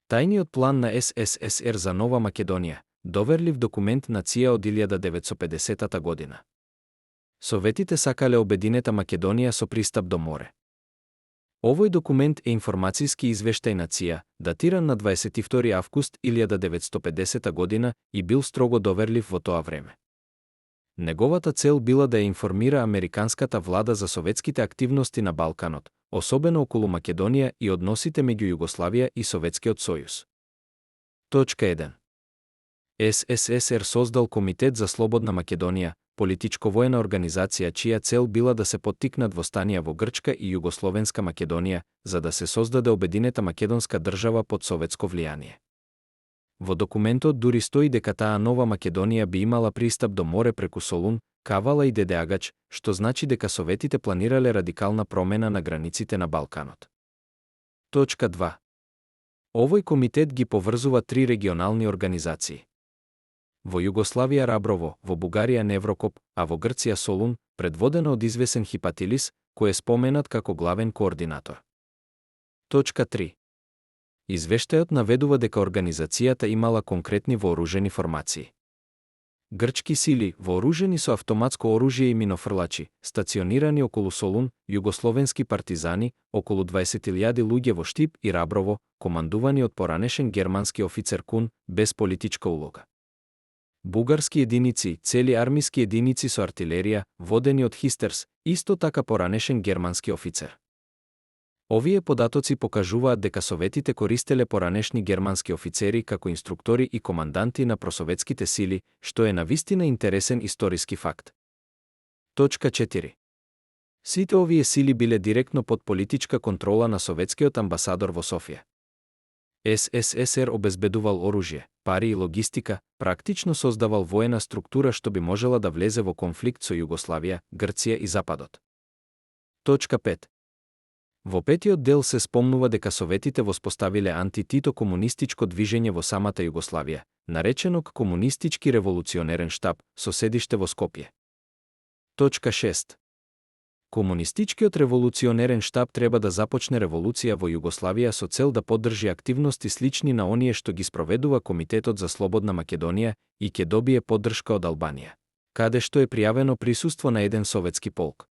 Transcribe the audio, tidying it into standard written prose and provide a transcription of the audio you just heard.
Тајниот план на СССР за Нова Македонија, доверлив документ на ЦИА од 1950 година. Советите сакале обединета Македонија со пристап до море. Овој документ е информацијски извештај на ЦИА, датиран на 22 август 1950 година и бил строго доверлив во тоа време. Неговата цел била да ја информира американската влада за советските активности на Балканот, особено околу Македонија и односите меѓу Југославија и Советскиот сојуз. Точка 1. СССР создал Комитет за слободна Македонија, политичко-воена организација чија цел била да се поттикнат востанија во Грчка и Југословенска Македонија, за да се создаде обединета македонска држава под советско влијание. Во документот дури стои дека таа Нова Македонија би имала пристап до море преку Солун, Кавала и Дедеагач, што значи дека советите планирале радикална промена на границите на Балканот. Точка 2. Овој комитет ги поврзува три регионални организации. Во Југославија Раброво, во Бугарија Неврокоп, а во Грција Солун, предводено од извесен Хипатилис, кој е споменат како главен координатор. Точка 3. Извештајот наведува дека организацијата имала конкретни вооружени формации. Грчки сили, вооружени со автоматско оружје и минофрлачи, стационирани околу Солун, југословенски партизани, околу 20.000 луѓе во Штип и Раброво, командувани од поранешен германски офицер Кун, без политичка улога. Бугарски единици, цели армиски единици со артилерија, водени од Хистерс, исто така поранешен германски офицер. Овие податоци покажуваат дека советите користеле поранешни германски офицери како инструктори и команданти на просоветските сили, што е навистина интересен историски факт. Точка 4. Сите овие сили биле директно под политичка контрола на советскиот амбасадор во Софија. СССР обезбедувал оружје, пари и логистика, практично создавал воена структура што би можела да влезе во конфликт со Југославија, Грција и Западот. Точка 5. Во петиот дел се спомнува дека советите воспоставиле анти-Тито комунистичко движење во самата Југославија, наречено Комунистички револуционерен штаб, со седиште во Скопје. Точка 6. Комунистичкиот револуционерен штаб треба да започне револуција во Југославија со цел да поддржи активности слични на оние што ги спроведува Комитетот за слободна Македонија и ќе добие поддршка од Албанија, каде што е пријавено присуство на еден советски полк.